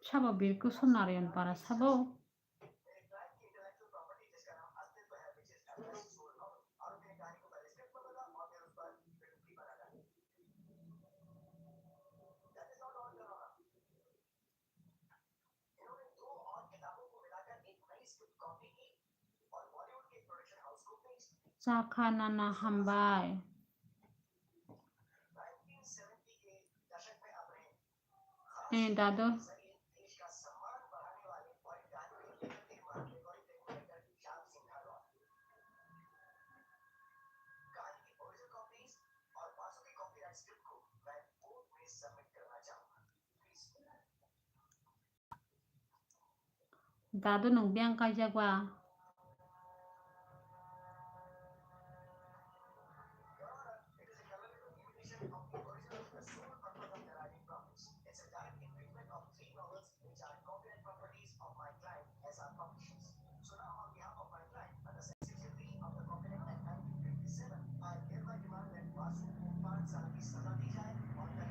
Sabo Birkusu Narayan Para sabo. Chakha nana hambai. Eh, dadu. Dadu nwng biyang kaijak ba?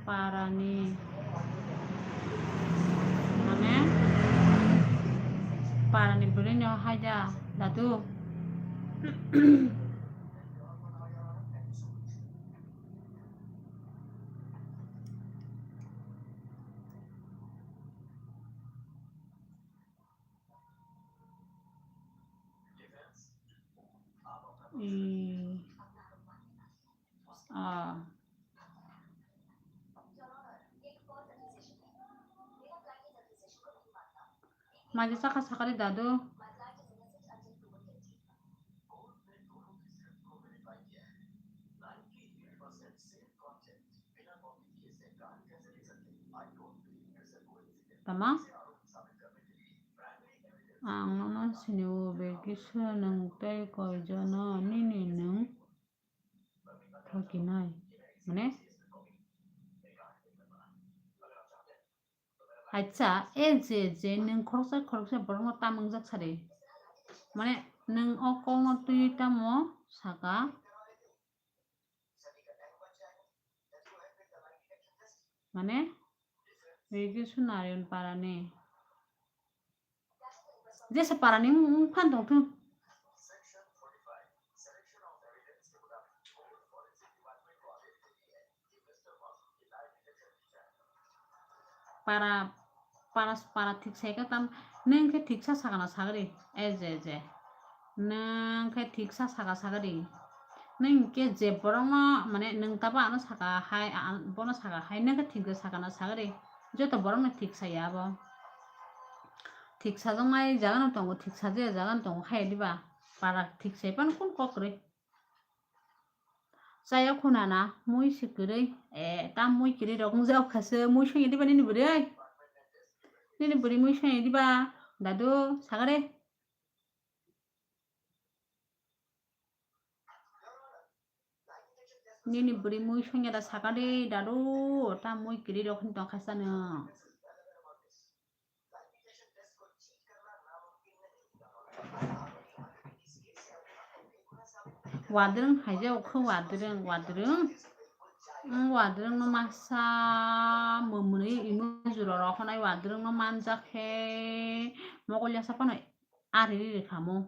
Parani, mane, parani bwrwi no haida dadu. Eh. Ah. Maji saka sakari dadu. Tama? Ang nono sini o begi swnung tei koijono nini nwng thokinai. Mane? Acha, e je, je nwng khoroksa, khoroksa borokno tam wngjak sari. Mane, nwng o kokno twiwi tamo saka. Mane, Birkusu Narayan Parani. Jesa parani wng phan tong thung. Para, para, para thik sai khe tam, nwng khe thiksa sakano sagri, e je, je. Nwng khe thiksa saka sagri. Nwng khe je borokno, mane, nwng tabo ano saka hai, a-, bono saka hai, nwng khe thik je sakano sagri. Joto borokno thik saya abo. Thik sajaknai jagano tongo, thik sajaya jagano tongo, hai diba? Para thik sai phano kun kok kwrwi. Chaya khuna na, mui se kwrwi. E, tam mui kwrwi rok wng jak kha se, mui songya diba nini bwrwi? Nini bwrwi mui songya diba? Dadu, sagare. Nini bwrwi mui songya da saka de dadu, ta mui kwrwi rok hin tong kha sa nwng. Wadrwng hai je ukho wadrwng, wadrwng. Wng wadrwng no masa mwnwi imo jora rok honai wadrwng no manjak khe mokol yasa phano ari ri kha mo.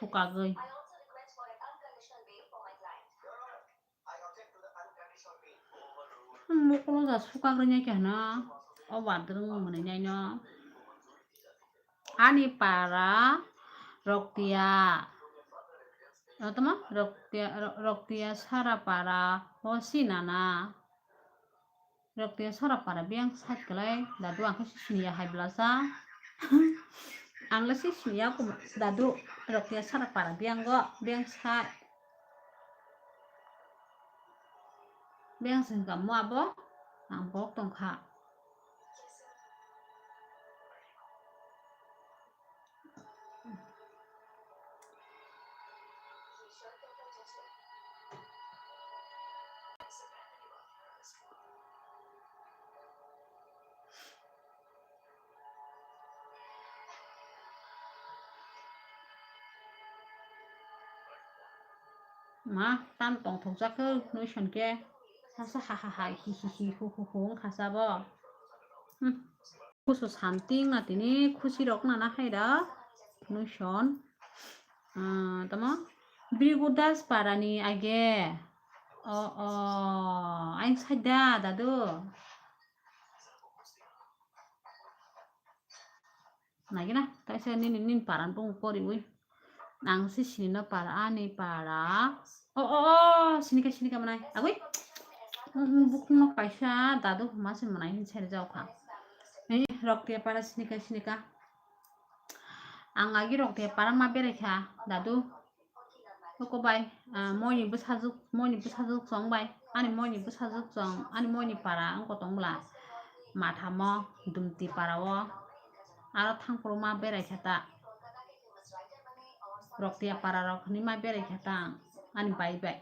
Sukagwi. Mokolo ja sukagwi nai khe hwno, o wadrwng mwnwi nai no. Ani para Roktiya. O tamo Roktiya, Ro-, Roktiya Sara para o sinana. Roktiya Sara para biyang side kwlai, dadu ang khe siniya hai bwlasa. Ang le se siniya dadu, Roktiya Sara para biyang go, biyang side. Biyang se hwnkha mo abo, ang bok tong kha. Ma, tam tongthokjak khe, nui son khe. Sasa ha ha ha, hi hi hi, hu hu hu, wng kha sa bo. Hmm. Kusu santing na tini khusi rok na na hai da. Nui son. Ah, tamo? Brigu Das para ni age. O, o, aing sai da, dadu. Nagina, kaisa nini, nini paran bung poriwi. Ang si sini no para, ani para. O, o, o, sinika, sinika manai. Agui. Mm, mm, bukung no kaisa dadu huma se manai hin sari jau kha. Ei, Roktiya para sinika, sinika. Ang agi Roktiya para ma berai kha, dadu. Oko bai, ah, moini bwsajwk, moini bwsajwk chwng bai, ani moini bwsajwk chwng, ani moini para wngkha tong bwla. Mathamo, Dumti para o, aro thangphuru ma berai kha ta. Roktiya para rok hinwi ma berai kha ta ang, ani bai bai.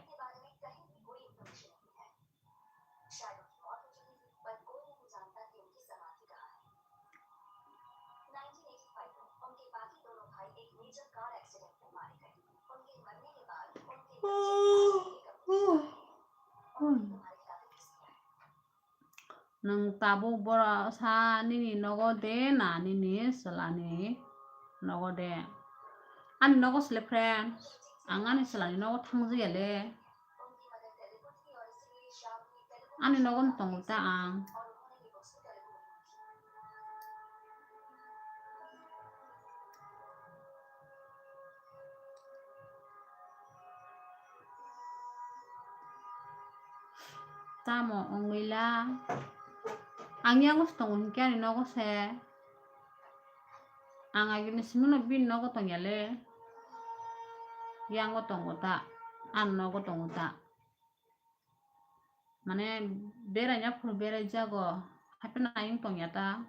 Nwng tabuk boro sa nini nogo de na nini chwlani nogo de? Ani nogo sle friends, ang ani chwlani nogo thangjakya le. Ani nogo no tongo ta ang. Tamo wngwi la? Ang yango se tongo hinkhe ani nogo se. Ang agini simi no bini nogo tongya le. Yango tongo ta, ani nogo tongo ta. Mane beraina phuru berai jago, hapheno ayung tongya ta.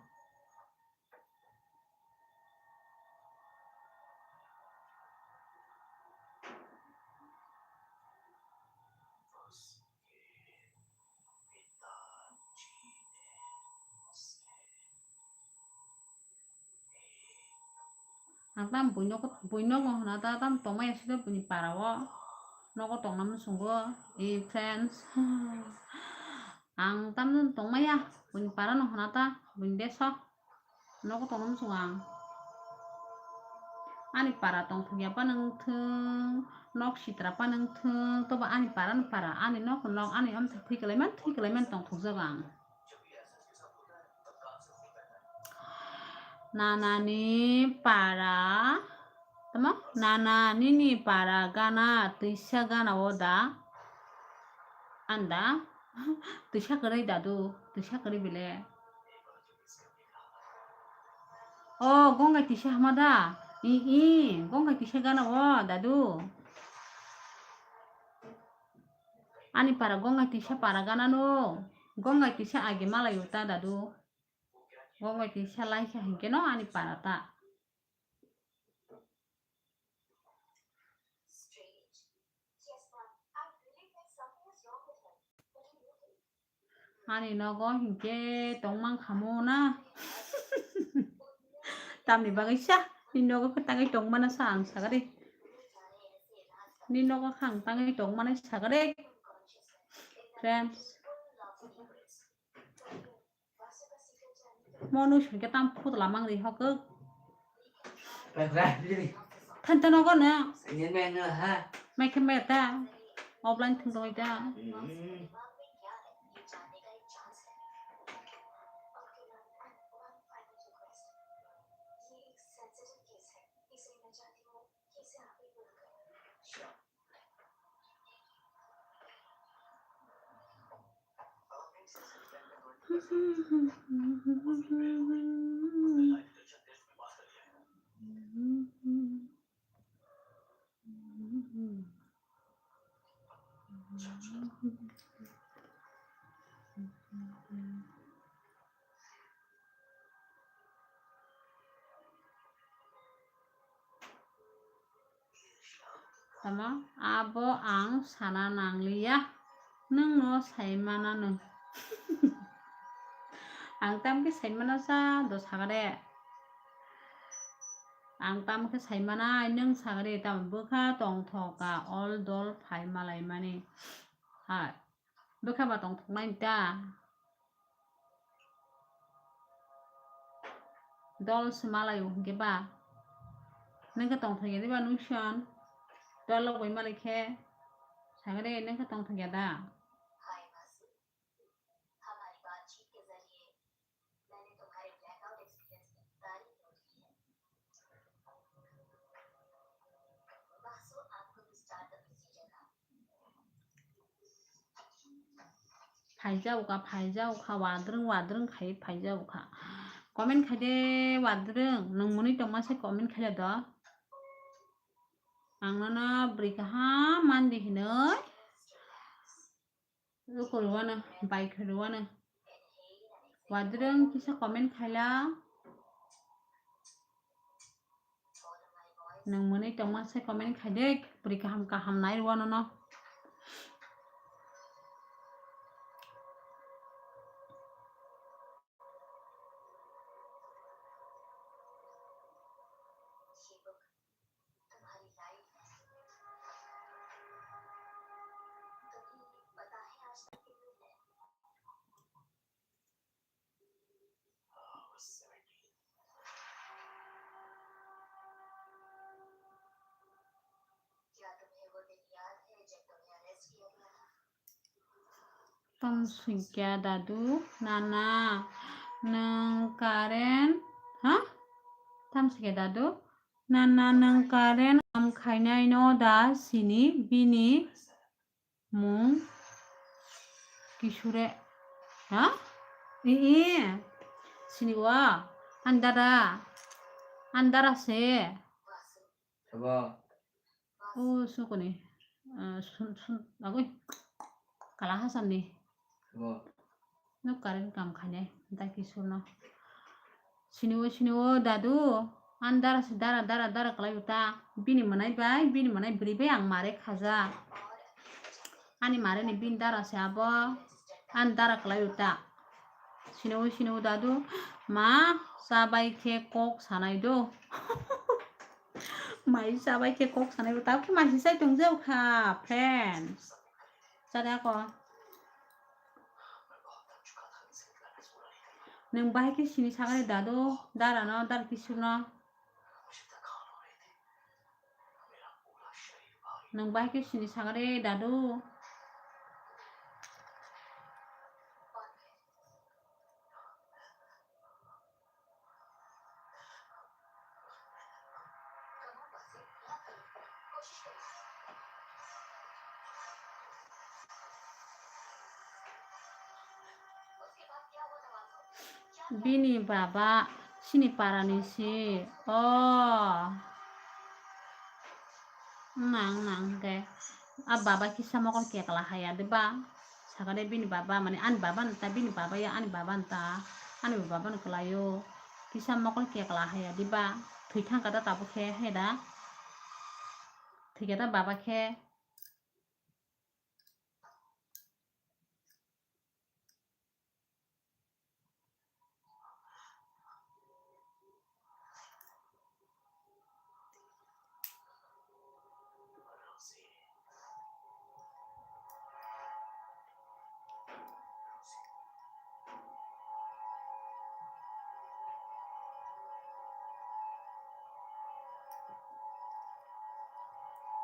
Ang tam buino, buino hwna ta, tam tongmaya side buini para o. Nogo tongna muchungo, e friends. Ang tam tongmaya buini para no hwna ta, buini deso. Nogo tongna muchungo ang. Ani para tongthokya phano wngthwng, nok sitra phano wngthwng, tobo ani para no para, ani nok no nok, ani amthai thwi kwlai man, thwi kwlai man tongthokjago ang. Nanani para, tamo? Nana nini para gana twisa gana o da? Anda? Twisa kwrwi dadu, twisa kwrwi bile. O, gongai twisa hama da? I, i, gongai twisa gana o, dadu. Ani para gongai twisa para gana no. Gongai twisa age malai uta dadu. Gongai twisa lai kha hinkhe no ani para ta. Ani nogo hinkhe tongmang khamo na? Tamni bagwi sa? Ni nogo khe tangwi tongmana sa ang sagari. Ni nogo khe ang tangwi tongmani sagari. Friends. Mo nung singke tam phutla mang ri hokok. Than tano ko na. Mai khe mai ta. Offline thung tong ta. Tamo abo ang sana nangliya, nwngno saimana nwng. Ang tamkhe saimano sa do sagade. Ang tamkhe saimana nwng sagade, tamo bwkha tongthoka ol dol phai malaimani. Hai, bwkha ba tongthoknai ta. Dol se malai o hinkhe ba. Nwng khe tongthok ya diba nwng son? Dol logoi malai khe. Sagade nwng khe tongthok ya da? Phaijao kha, phaijao kha, wadrwng, wadrwng khai phaijao kha. Comment khai de, wadrwng, nwng mwnwi tongma se comment khai do. Ang nono bwrwi kaham mandi hinwi. Lukurwano, bike rwano. Wadrwng kisa comment khaila. Nwng mwnwi tongma se comment khaide, bwrwi kaham kaham nai rwano no. Tam singkya dadu, nana, nwng current, ha? Tam singkya dadu, nana, nwng current kam khainai no da sini bini mung kisure, ha? I, i, sini wa, an dada, an dara se. Abo. O sukuni, ah, sun, sun, agoi, kala hasan ni. Abo. No current kam khainai, da kisurno. Sini o, sini o, dadu, an dara se dara, dara, dara kalai uta. Bini manai bai, bini manai bwrwi bai ang mare khaja. Ani mare ni bini dara se abo, an dara kalai uta. Sini o, sini o, dadu, ma, chabai khe kok sanai do. Mai chabai khe kok sanai bo, tao khe mai se sai tong jau kha, friends. Chada ko. Nwng bahai khe sini sagani dadu, dara no, dara kisu no. Nwng bahai khe sini sagani dadu. Bini baba sini parani si. O. Nang, nang de. A baba kisa mokol kekla haya de ba. Sakade bini baba, mane ani baba nta, bini baba ya ani baba nta. Ani baba no kelayo. Kisa mokol kekla haya de ba. Thwi thang kata tabuk khe he da. Thwi kata baba khe.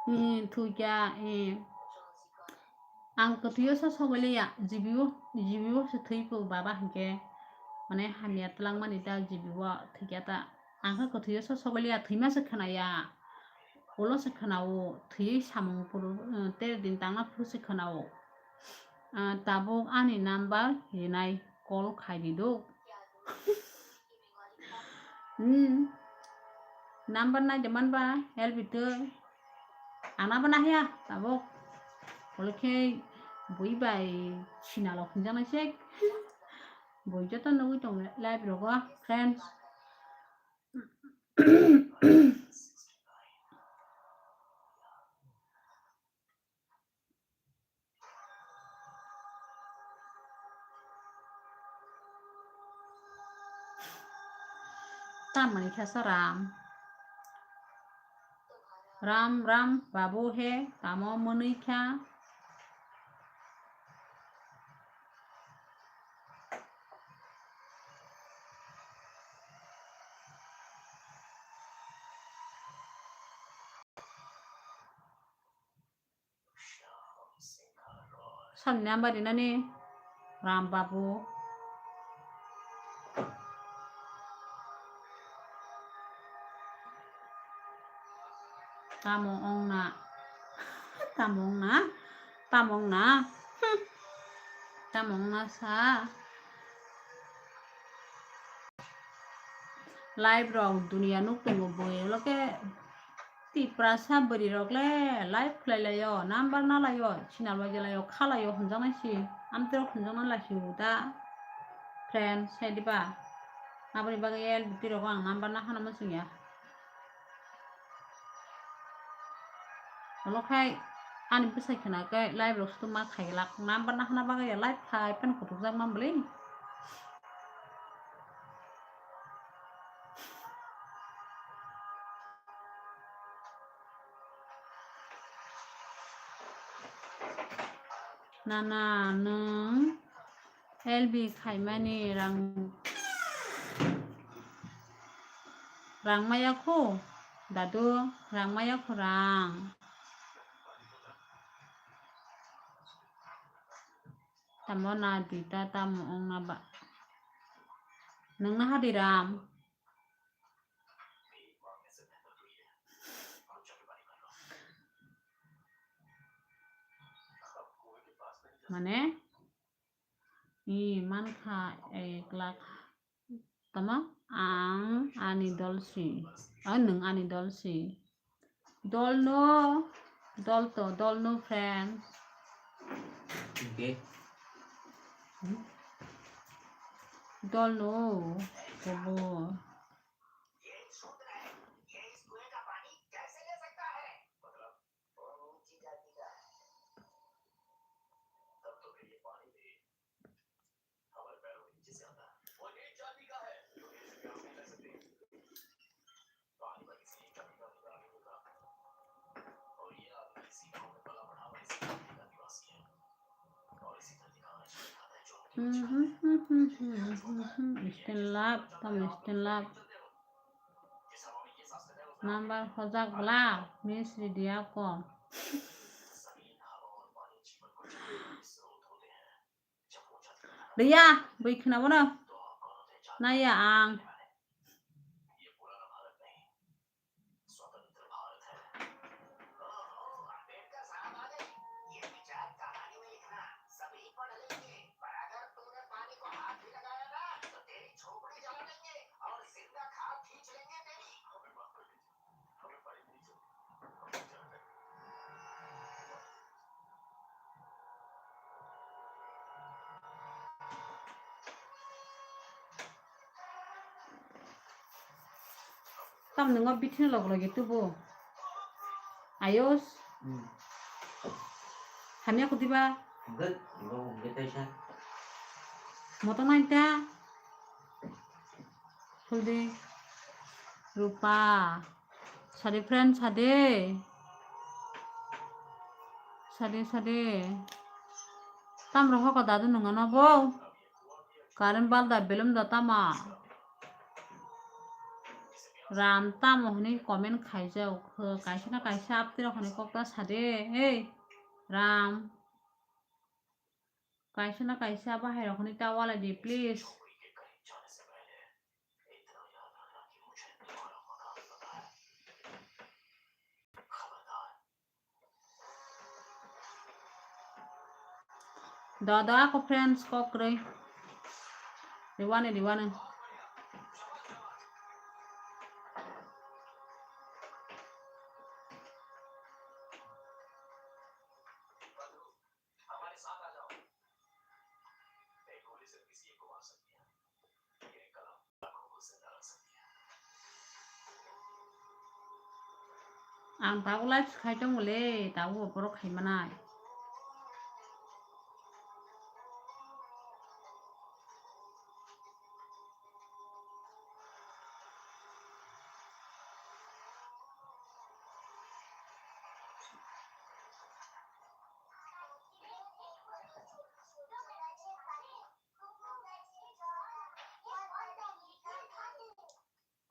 Hmm, thwikya, eh. Ang kwthwio sa sogwi liya, jibibo, jibibo se thwipo baba hinkhe, mane hamya twlangmani ta jibibo thwikya ta. Ang khe kwthwio sa sogwi liya, thwima se khwnaya. Ulo se khwnao, thwiwi samung phuru, eh, tere din tangna phuru se khwnao. Ah, tabuk ani number rinai, call khai di do. Hmm. Number nai de man ba, help it. Ang number nai ya, tabuk. Olokhe bui bai sinalo khunjak nai se. Bui joto nugui tong live rogo, friends. Tamoni khe sa Ram. Ram, Ram, babu he, tamo mwnwi kha. Sal number rinani Ram Babu. Tamo ongna? Tamo ongna? Tamo ongna? Hmm. Tamo ongna sa? Live rok duniya nuk tongo boi, ulo khe Tiprasa bwrwi rok le live khlai laio, number na laio, sinal bai laio, kha laio, hwnjaknai si, amtwi rok hwnjaknai lai si da, friend, sai diba? Aboni bagwi L B T rok ang number na hana muchung ya. Ulo khai ani bwsai khna khe live rok sutuma khai glak, number na hana bagwi ya live khai phano kutukjak man bwlwi. Nana, nwng L B khaimani rang, rang maya kho? Dadu, rang maya kho rang? Tamo na di ta, tamo ong na ba? Nwng na hadi ram? Mane? I mankha ek lakh. Tamo? Ang ani dol si. O, nwng ani dol si. Dol no, dol to, dol no, friends. Okay. Hmm? Dol no, kobo. Stand love, tamo stand love. Number hojak bla, miss ridia ko. Riya, bui khna bono. Naya ang. Tamni ngo bithi logo logi tubu. Ayos. Hmm. Hamya kudiba? Good. Ngo hum kita isa. Moto naita. Huldi. Rupa. Sadi friend, sadi. Sadi, sadi. Tamro hoko dadu nungano bo. Current bal da belum da tama. Ram tamo hwnwi comment khaijak, kaisa na kaisa aptwi rok hwnwi kok ta sa de, hey, Ram. Kaisa na kaisa bahai rok hwnwi ta walai di, please. Da, da, ako friends kok kwrwi. Riwani, riwani. Ang tabuk live khai tongo le, tabuk bo borok khai manai.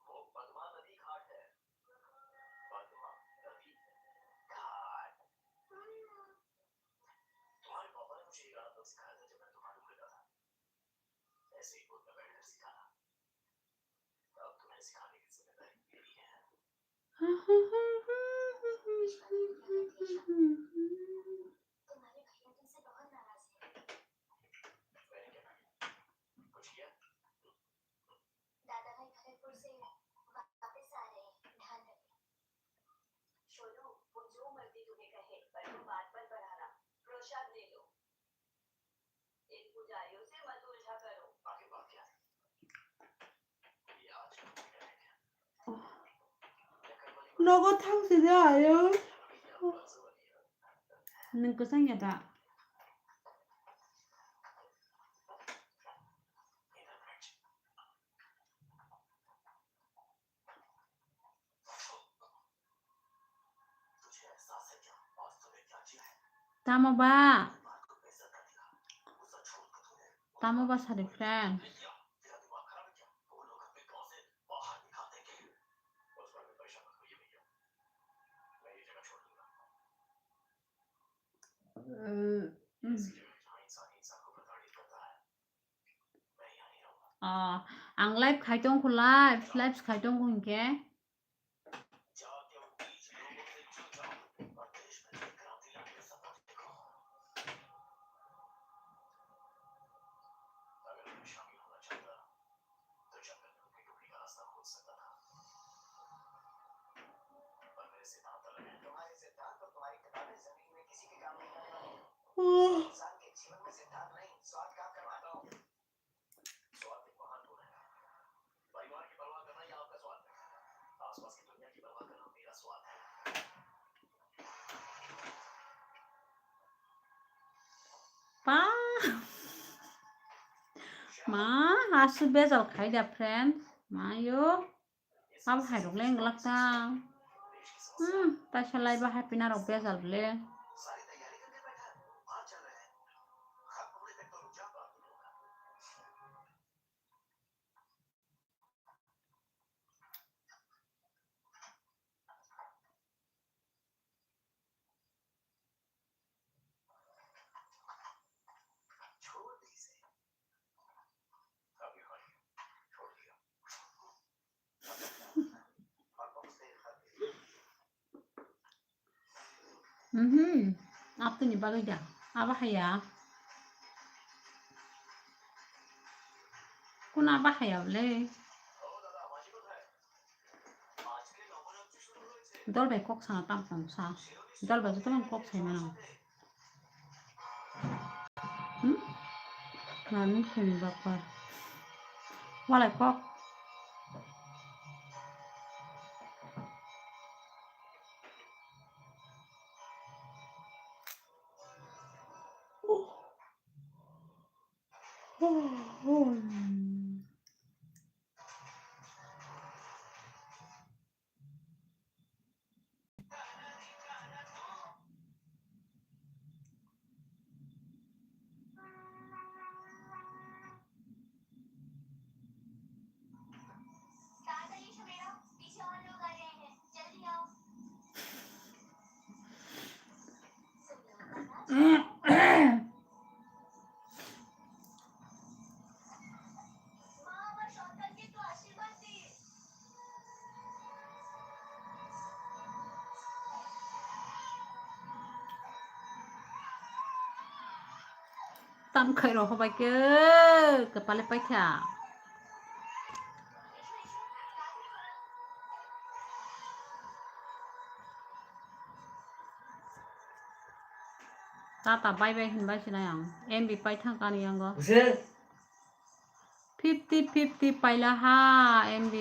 वो पद्मा नदी घाट है। पद्मा नदी घाट। तुम्हारे पापा ने मुझे ये गाना तब सिखाया था, जब मैं तुम्हारी उम्र का था। ऐसे ही बोलना बैठना सिखाना। अब तुम्हें सिखाने की जिम्मेदारी मेरी है। तुम्हारे भैया तुमसे बहुत नाराज है। मैंने क्या किया? कुछ किया? दादा भाई भरतपुर से वापस आ रहे हैं, ध्यान रखना। सोनू, वो जो मर्जी तुम्हें कहे, पर वो बात मत बढ़ाना। प्रसाद ले लो। इन पुजारियों से मत उलझा करो। आगे बात क्या है? ये आज का पूजा है क्या? Nogo thang sidi ayo. Nwng kwchang ya da? Tamo ba? Tamo ba sari friend? Ah, ang live khai tong kho, live, live khai tong kho hinkhe. Pa. Ma, aswk bejal khai da, friend. Ma yo. Abo hai rok le wng glak ta. Hmm, taisa lai ba hai pina rok bejal le. Mhm. Aptuni bagwi da. Abo haya. Kuna abo haya le. Dol bai kok sana tam tong sa. Dol bai joto kok sai mano. Hmm? Nani sini bakar. Walai kok. Tam khairok hobai khe, kwpale paikha. Tata bye bye hinbai sinai ang. M B paithang kani yango. Fifty fifty paila ha M B.